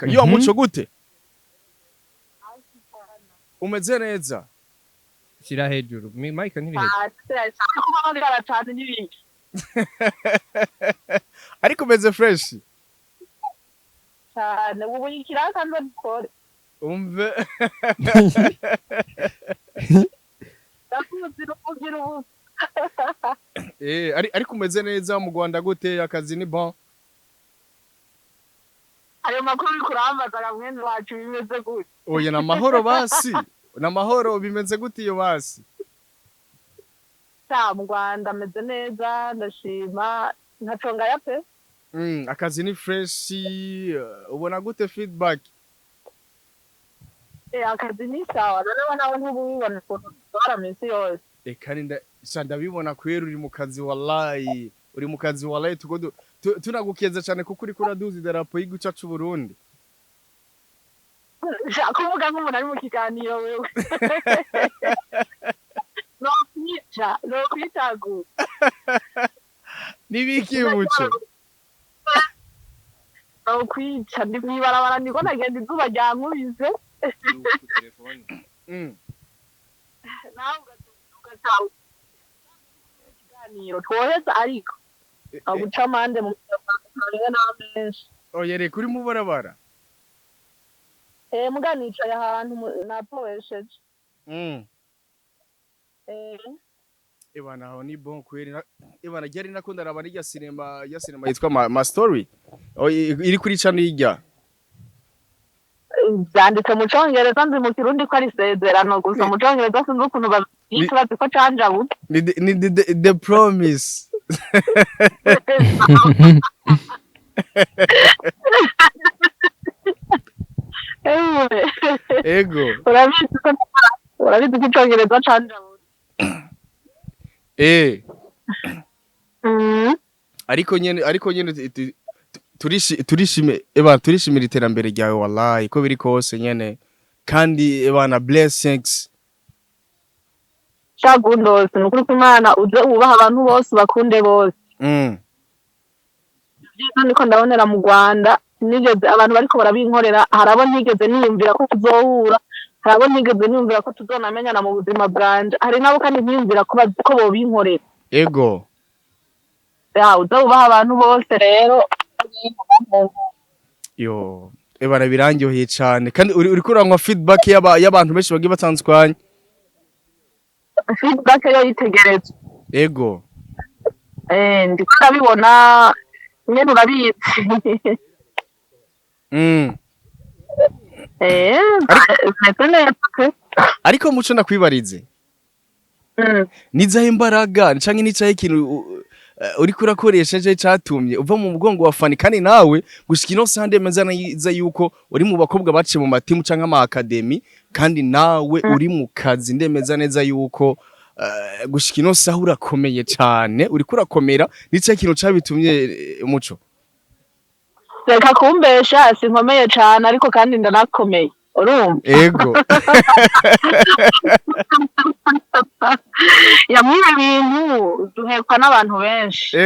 Yo, Muco, gute? Umeze neza? Shyira hejuru. Mic ntiri hejuru. Kubahamagara cyane n'ibindi. Ariko umeze fresh? Cyane, ubu ikiraka nzo dukore. Umve. Ndakuzi uvugira ubu. Ariko umeze neza? Mu Rwanda gute? Akazi ni bon? Ayo makuru uri kurambaza, mwene wacu, bimeze gute? Oya, na mahoro basi, na mahoro. Bimeze gute iyo basi? Sha, mu Rwanda ameze neza, ndashima, ntaco ngaya pe. Akazi ni fresh? Ubona gute feedback? Akazi ni sawa. Noneho nawe ntububibona ukuntu dutwara minsi yose? Eka ninda sha, ndabibona kwera uri mu kazi, wallahi uri mu kazi, wallahi tuko tunagukeza cyane kuko uriko uraduza idarapo y'igihugu cacu c'u Burundi. Sha, kuvuga nk'umuntu ari mu kiganiro wewe, nokwica nokwitagura. Nibiki, Muco? Nokwica, ndi mw'ibarabara, ndiko ndagenda, izuba ryankubise. Nawe ugatanga ikiganiro twoheza, ariko aguca amande mu n'aho menshi. Oya, reka, uri mu barabara? Muga nicaye ahantu napowesheje. Ebana, aho ni bon kweri. Ebana, ryari nakunda raba n'irya cinema, ya cinema yitwa ma story. Oh, iri kuri channel irya. Vyanditse mu Congereza, nzi mu Kirundi ko ari Isezerano gusa. Mu Congereza sinzi ukuntu bavyita, bazi ko canjabutse. Ni the promise. Ewe. Ego. Urabizi ko Icongereza canjabutse. Ariko nyene turishime, ebana, turishimira iterambere ryawe, wallahi ko biri kose nyene, kandi ebana, blessings. Sha Gundose, ni ukuri kw'Imana, uze wubaha abantu bose, bakunde bose. Vyiza niko ndabonera mu Rwanda, sinigeze, abantu bariko barabinkorera, hari abo ntigeze niyumvira ko tuzohura, hari abo ntigeze niyumvira ko tuzonamenyana mu buzima bwanje, hari nabo kandi ntiyumvira ko bobinkorera. Ya, uze wubaha abantu bose rero. Yo, ebana, birandyoheye cane, kandi uriko uranywa feedback y'abantu benshi bagiye batandukanye. Feedback yo yitegereza. Ndiko ndabibona nyene, urabizi. Meze neza pe. Ariko Muco, ndakwibarize. Nizaho imbaraga canke nicaho ikintu uriko urakoresha je catumye uva mu mugongo wa Fani, kandi nawe gushika ino saha ndemeza neza yuko uri mu bakobwa baciye mu matimu canke ama academy, kandi nawe uri mu kazi, ndemeza neza yuko gushika ino saha urakomeye cane, uriko urakomera. Nicaho ikintu cabitumye, Muco? Reka kumbesha, sinkomeye cane, ariko kandi ndanakomeye, urumva? Ego. Yamwibe ibintu duhekwa n'abantu benshi.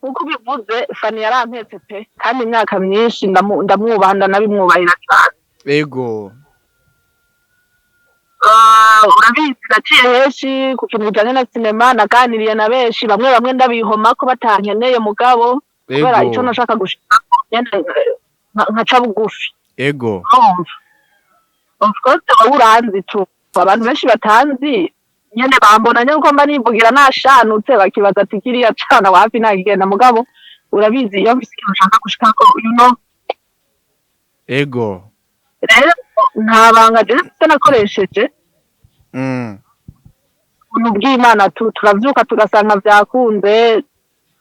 Nkuko ubivuze, Fani yarampetse pe, kandi imyaka myinshi, ndamwubaha, ndanabimwubahira cane. Ah, urabizi, naciye henshi ku kintu kijanye na sinema, naganiriye na benshi, bamwe bamwe ndabihoma ko batankeneye, mugabo kubera ico nashaka gushikako nyene, nkaca bugufi. Urumva, of course wowe uranzi tu, abantu benshi batanzi nyene bambona nyene uko mba nivugira nashanutse, bakibaza ati kiriya cana wapi nagigenda, mugabo urabizi, iyo mfise ikintu nshaka gushikako. Rero nta banga jewe mfise nakoresheje. Ubuntu bw'Imana tu, turavyuka tugasanga vyakunze,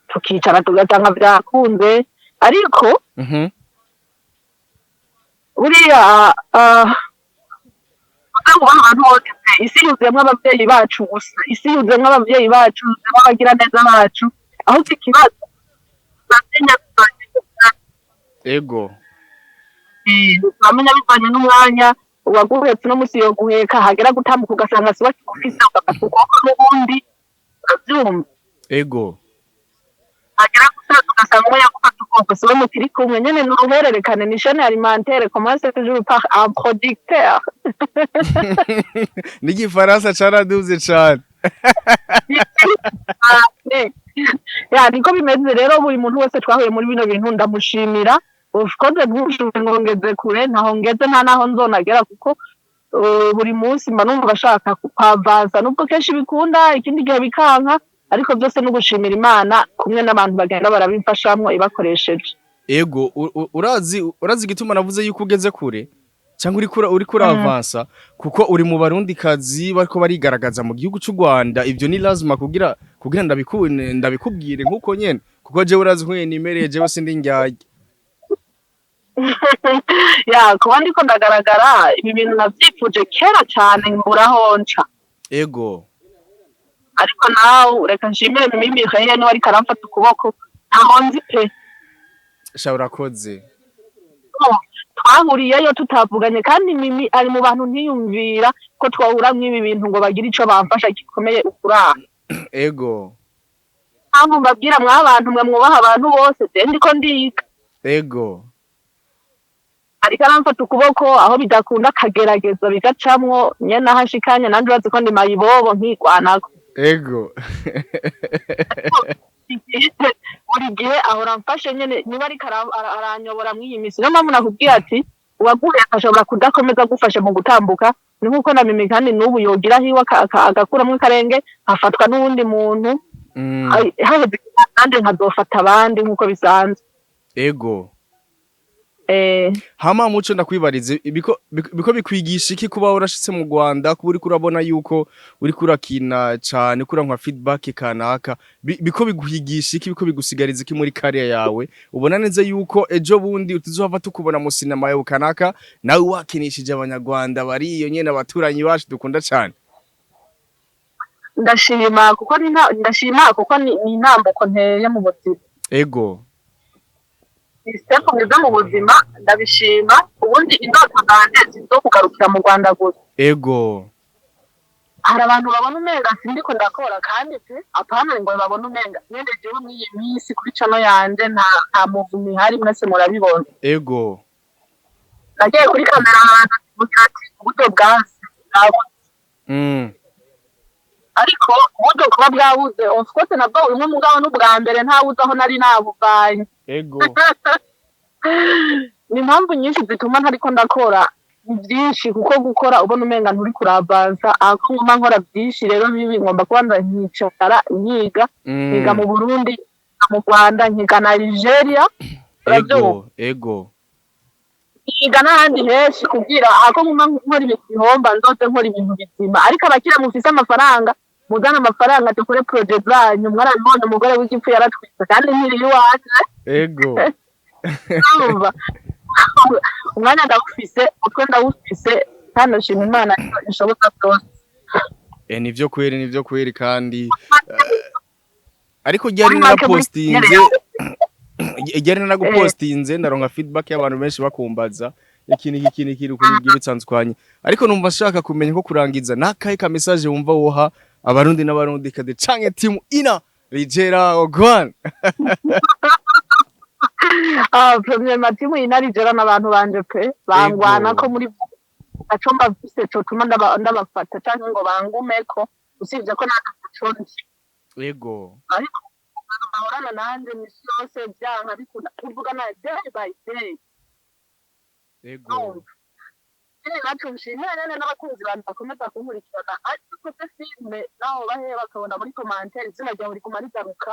tukicara tugasanga vyakunze, ariko buriya wubaha abantu bose pe. Isi yuzuyemwo abavyeyi bacu gusa, isi yuzuyemwo abavyeyi bacu, yuzuyemwo abagiraneza bacu, ahubwo ikibazo bamenya bivanye n'umwanya. Bamenya bivanye n'umwanya. Uwaguhetse uno musi yoguheka, hagera gutambuka ugasanga siwe akigufise, ugafata ukuboko n'ubundi, uravyumva? Hagera gusaza ugasanga umwe yagufata ukuboko. Gusa uwo mukiri kumwe nyene ni uruhererekane, ni chaîne alimentaire, commence toujours par un producteur. N'igifaransa caraduze cane. Ya, niko bimeze rero. Buri muntu wese twahuye muri bino bintu ndamushimira. Of course, ntushume ngo ngeze kure, ntaho ngeze, nta naho nzonagera, kuko buri munsi mba numva ashaka kwavansa, nubwo kenshi bikunda, ikindi gihe bikanka, ariko byose no gushimira Imana kumwe n'abantu bagenda barabimfashamwo ibakoresheje. Ego, urazi igituma navuze yuko ugeze kure cyangwa uriko uravansa? Kuko uri mu barundi kazi bariko barigaragaza mu gihugu c'u Rwanda. Ivyo ni lazima kugira ndabikubwire nkuko nyene, kuko jewe urazi ko nimereye, jewe sindi ndyarya. Ya, kuba ndiko ndagaragara, ibi bintu navyifuje kera cane, mbura nca. Ariko nawe reka nshimire Mimi Mireille, niwe ariko aramfata ukuboko, ntaho nzi pe. Sha, urakoze. Twahuriyeyo tutavuganye, kandi Mimi ari mu bantu ntiyumvira ko twahura mw'ibi bintu ngo bagire ico bamfasha gikomeye ukuraha. Mpamvu mbabwira, mwa bantu mwe mwubaha abantu bose, je ndiko ndiga. Ariko aramfata ukuboko, aho bidakunda akagerageza bigacamwo nyene, aho ashikanye nanje urazi ko ndi mayibobo nkigwanako. Buri gihe ahora amfashe nyene, niba ariko aranyobora mw'iyi misi. Niyo mpamvu nakubwiye ati uwaguye ashobora kudakomeza gufasha mu gutambuka, ni nkuko na Mimi kandi n'ubu yogira hiwe agakuramwo akarenge, afatwa n'uwundi muntu. Haheze nanje nkazofata abandi nkuko bisanzwe. Hama Muco, ndakwibarize, biko bikwigisha iki kuba warashitse mu Rwanda, kuba uriko urabona yuko uriko urakina cane, uriko urankwa feedback kanaka? Biko biguhigisha iki? Biko bigusigariza iki muri career yawe? Ubona neza yuko ejo bundi utuzohava tukubona mu sinema yawe kanaka, nawe wakinishije abanyarwanda bari iyo nyene, abaturanyi bacu dukunda cane? Ndashima kuko ni intambuko nteye mu buzima. Ni step nziza mu buzima, ndabishima. Ubundi indoto zanje zizo kugarukira mu Rwanda gusa. Hari abantu babona umenga sindiko ndakora, kandi pe, apana ngo babone umenga nyene jewe mw'iyi minsi kuri channel yanje nta muvumi ihari, mwese murabibona. Nagiye kuri kamera ahantu mvuga ati uburyo bwanse bwabuze. Ariko uburyo kuba bwabuze, of course nabwo bumwe, mugabo n'ubwa mbere ntawuzi aho nari nabuvanye. Ni impamvu nyinshi zituma ntariko ndakora, ni byinshi, kuko gukora ubona umenga nturi kuravansa, aho nguma nkora byinshi rero bibi, ngomba kubanza nkicara nkiga, nkiga mu Burundi, nkiga mu Rwanda, nkiga na Nigeria, urabyumva? Ego. Nkiga n'ahandi henshi kugira ako nguma nkora ibintu bihomba, nzoze nkora ibintu bizima. Ariko abakira mufise amafaranga, muzane amafaranga dukore projet zanyu. Mwarabibonye, umugore w'igipfu yaratwitse kandi nkiri iwanje. Urumva, umwanya ndawufise, umutwe ndawufise, kandi ndashima Imana ishoboka byose. Nivyo kweri, nivyo kweri. Kandi ariko ryari Muri make muri narapostinze, ryari naragupostinze, ndaronka feedback y'abantu benshi bakumbaza iki niki, iki niki, ukuntu bigiye bitandukanye. Ariko numva nshaka kumenya ko kurangiza, nakahe ka message wumva woha abarundi n'abarundi kade canke team Ina Ligera Ogwan? Ah, premièrement, team Inarijera n'abantu banje pe, bangwana ko muri aco mbafise cotuma ndabafata canke ngo bangumeko, usibye ko nataco nzi. Ariko abantu bahorana nanje misi yose, vyanka bikunda, tuvugana day by day. Urumva? Nyene naco nshimira nyene n'abakunzi banje bakomeza kunkurikirana, ariko se filime naho bahe bakabona muri commentaire izina ryawe riguma rigaruka.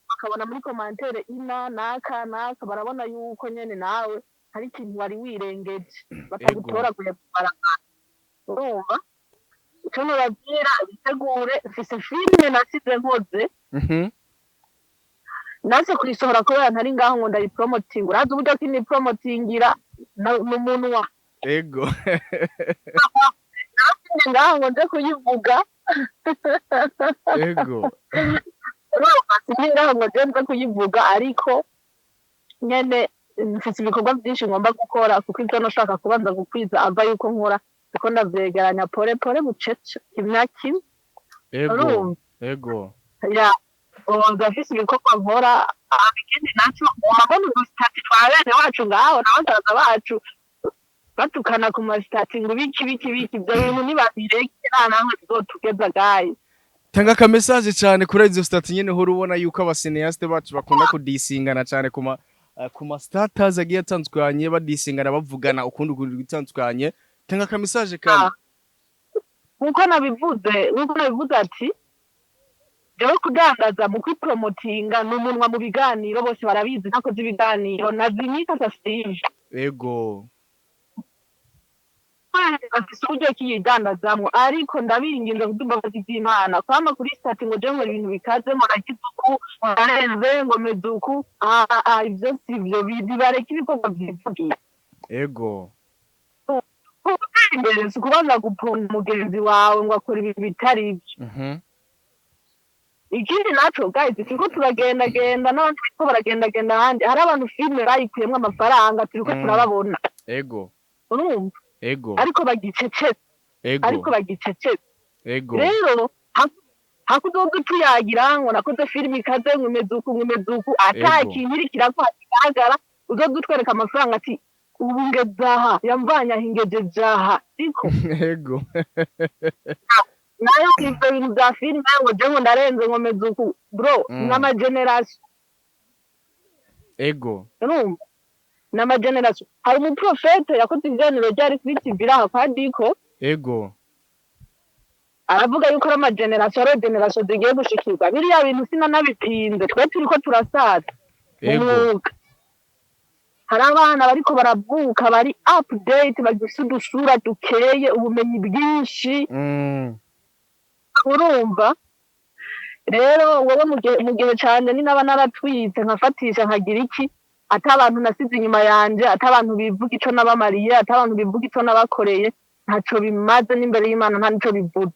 Bakabona muri commentaire ina naka naka, barabona yuko nyene nawe hari ikintu wari wirengeje batagutoraguye mu barabara. Urumva, ico nobabwira, bitegure, mfise filime nasize nkoze. Naze kuyisohora kubera ntari ngaho ngo ndayipromotinga. Urazi uburyo ki nipromotingira mu munwa. Nasize ngaho ngo nje kuyivuga. Urumva, sindi ngaho ngo nje nze kuyivuga, ariko nyene mfise ibikorwa byinshi ngomba gukora, kuko ivyo nashaka kubanza gukwiza ava yuko nkora, kuko ndavyegeranya pole pole, bucece, kimya kimwe. Urumva? Ego. Ya. Ubu ndafise ibikorwa nkora. Hama ikindi naco, mbona udustatuts twa bene wacu ngaho na basaza bacu batukana ku mastatuts ngo biki biki biki. Ivyo bintu nibabireke, nta namwe bizotugeza gaye. Tanga aka message cyane kuri izo statuts nyene uhora ubona yuko abacinéastes bacu bakunda kudisingana cyane ku ma status agiye atandukanye, badisingana, bavugana ukundi ukundi gutandukanye. Tanga aka message kamwe. Nkuko nabivuze ati jewe kudandaza mu kwipromotinga ni umunwa mu biganiro, bose barabizi, ntakoze ibiganiro nazimika sasije. Bafise uburyo ki yidandazamwo, ariko ndabinginze kubw'imbabazi z'Imana, kwama kuri statut ngo je nkora ibintu bikaze, ngo nagize uku, ngo narenze, ngo meze uku. Ah, ah, ivyo sivyo, bibareke ibikorwa vyivugira. Gutera imbere si ukubanza guponda mugenzi wawe ngo akora ibintu bitari ivyo. Ikindi naco guys, turiko turagendagenda n'abandi bariko baragendagenda ahandi, hari abantu filime bayikuyemwo amafaranga, turiko turababona. Urumva? Ego. Ariko bagicecetse. Ariko bagicecetse. Rero hakuzoza tuyagira ngo nakoze filime ikaze, ngo imeze uku, ngo imeze uku, ata kintu iriko iraguha kigaragara. Uzoza utwereka amafaranga ati ubu ngeze aha, yamvanye aha ingejeje aha, siko? Ego. Nayo ivyo bintu vya filime ngo je ngo ndarenze, ngo meze uku, bro, n'amagénérations. Urumva, n'amagénérations. Hari umuprofete yakoze ibiganiro ryari kuri TV aha kwa Diko. Aravuga yuko ari amagénérations, ari génération zigiye gushikirwa biriya bintu. Sinanabipinze, twe turiko turasaza mu mwuga. Hari abana bariko baravuka bari update, bagifise udusura dukeye, ubumenyi bwinshi. Urumva rero, wowe mu gihe canje ni naba naratwitse, nkafatisha, nkagira iki, ata abantu nasize inyuma yanje, ata abantu bivuga ico nabamariye, ata abantu bivuga ico nabakoreye, ntaco bimaze n'imbere y'Imana nta nico bivuze.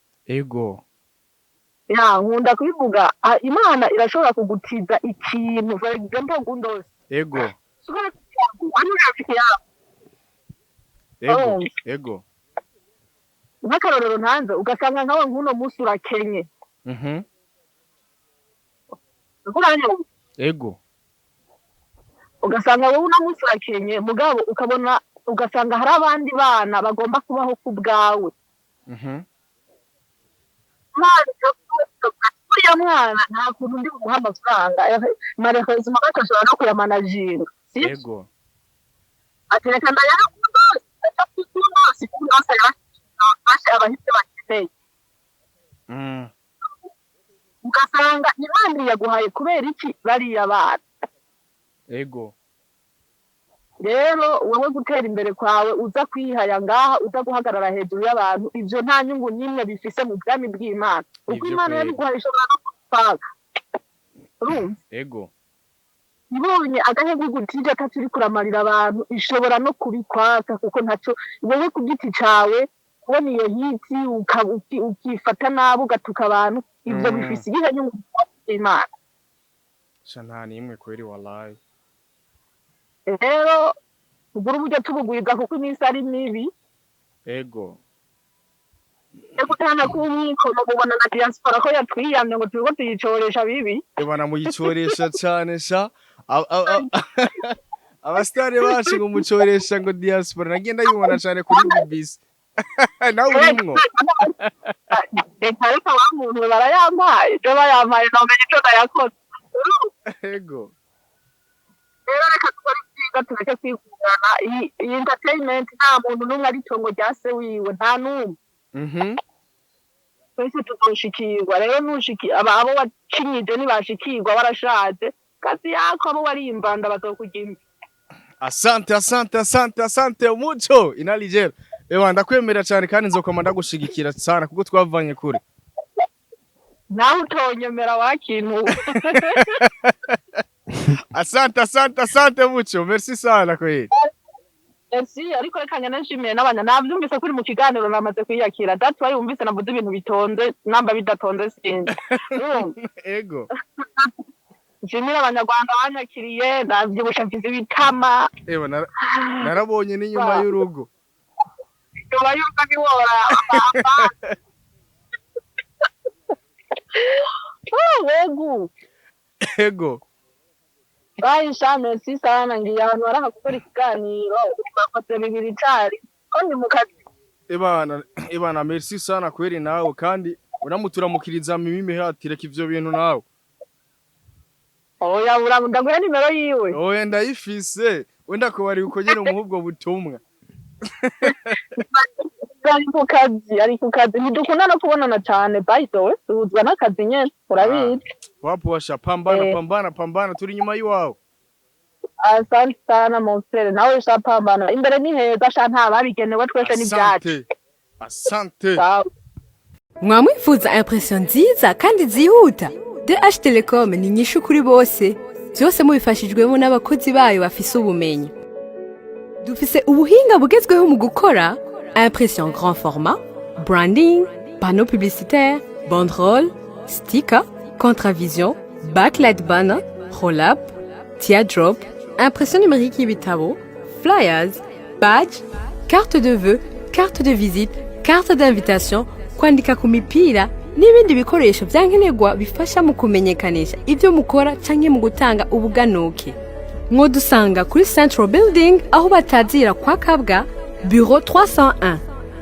Ya, nkunda kubivuga, Imana irashobora kugutiza ikintu, for example Gundos. Wari rafiki yawe. Ego. Oh. Nk'akarorero ntanze, ugasanga nkawe nk'uno munsi urakenye. Uranyumva? Ego. Ugasanga wowe uno munsi urakenye, mugabo ukabona ugasanga hari abandi bana bagomba kubaho ku bwawe. Imana ikakuvuga, uriya mwana nta kuntu ndi bumuhe amafaranga, malheureusement ashobora no kuyamanajinga, sibyo? Ego. Ati reka ndayaha Kundose, Kundose yabashe abaha ibyo bakeneye. Ugasanga Imana yaguhaye kubera iki? Bariya bana. Rero wowe gutera imbere kwawe uza kwihaya ngaha, uza guhagarara hejuru y'abantu, ivyo nta nyungu n'imwe bifise mu bwami bw'Imana, uko Nivyo Imana kweri. yabiguhaye ishobora no kubipanga, urumva? Ego. Ibonye agahegu gutije atacuri kuramarira abantu, ishobora no kubikwaka, kuko ntaco wowe ku giti cawe kubona iyo hit, ukifata nabi, ugatuka abantu, ivyo bifise igihe nyungu mu bwami bw'Imana? Sha, nta nimwe kweri, wallahi. Rero tugura uburyo tubugwiza, kuko iminsi ari mibi. Yo gutana k'umwikono, mubona na diaspora ko yatwiyamye ngo turiko tuyicoresha bibi. Ebana, muyicoresha cane sha. Abasitari bacu ngo mucoresha ngo diaspora, nagiye ndayibona cane kuri BBC, nawe urimwo. Reka reka, wa muntu barayampaye, ico bayampaye nomenya ico nayakoze. Ego. Rero reka dukore ibyiza, tureke kwikundana. Iyi entertainment nta muntu n'umwe ari itongo rya se wiwe, nta n'umwe. Twese tuzoshikirwa. Rero nushiki abo wacinyije ntibashikirwa, warashaje kazi yako, abo warimbanda bazokurya imvi. Asante, asante, asante, asante, Muco Inaligera. Ewa, ndakwemera cyane kandi nzokoma ndagushigikira sana kuko twavanye kure. Nawe utonyemera wakintu. Asante, asante, asante Muco, merci sana kweli. Merci, ariko reka ngene nshimiye n'abanya navyumvise kuri mu kiganiro, namaze kwiyakira. That's why wumvise navuze ibintu bitonze, namba bidatonze sinzi. Urumva? Ego. Nshimire Abanyarwanda banyakiriye, ndavyibusha, mfise ibitama. Ewa, narabonye n'inyuma y'urugo. Yoba yuko ntiworaba. Oh, wegu. Ego. Bye sha, merci sana, ngiye ahantu baraha gukora ikiganiro, bakoze bibiri icari ko ndi mu kazi. Ebana, ebana, merci sana kweri nawe, kandi unamuturamukiriza Mimi Mihati, reka ivyo bintu nawe. Oya, ndaguha nimero yiwe. Oya, ndayifise, wenda kubari uko nyene umuha ubwo butumwa. Ari ku kazi, ari ku kazi, ntidukunda no kubonana cyane. By the way, duhuzwa n'akazi nyene, urabizi. Wapo washa, pambana. Eh. Pambana, pambana, turi inyuma y'iwawe. Asante sana mon frère, nawe sha, pambana, imbere ni heza sha, nta babigenewe, twese ni ibyacu. Asante, asante. Sawa. Mwamwifuza impression nziza kandi zihuta? DH Telecom ni inyishu kuri bose, byose mubifashijwemo n'abakozi bayo bafise ubumenyi. Dufise ubuhinga bugezweho mu gukora impression grand format, branding, panneau publicitaire, banderole, sticker, contravision, backlight, banner, roll-up, teardrop, impression numérique y'ibitabo, flyers, badge, carte de vœux, carte de visite, carte d'invitation, kwandika ku mipira n'ibindi bikoresho byankenerwa bifasha mu kumenyekanisha ibyo mukora canke mu gutanga ubuganuke. Mwodusanga kuri Central Building, aho batazira kwa Kabwa, bureau 301.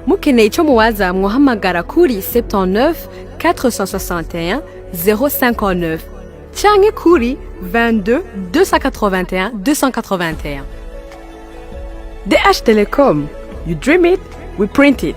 Mukeneye ico muwaza, mwohamagara kuri 79 461 059 canke kuri 22 281 281. DH Telecom, you dream it, we print it.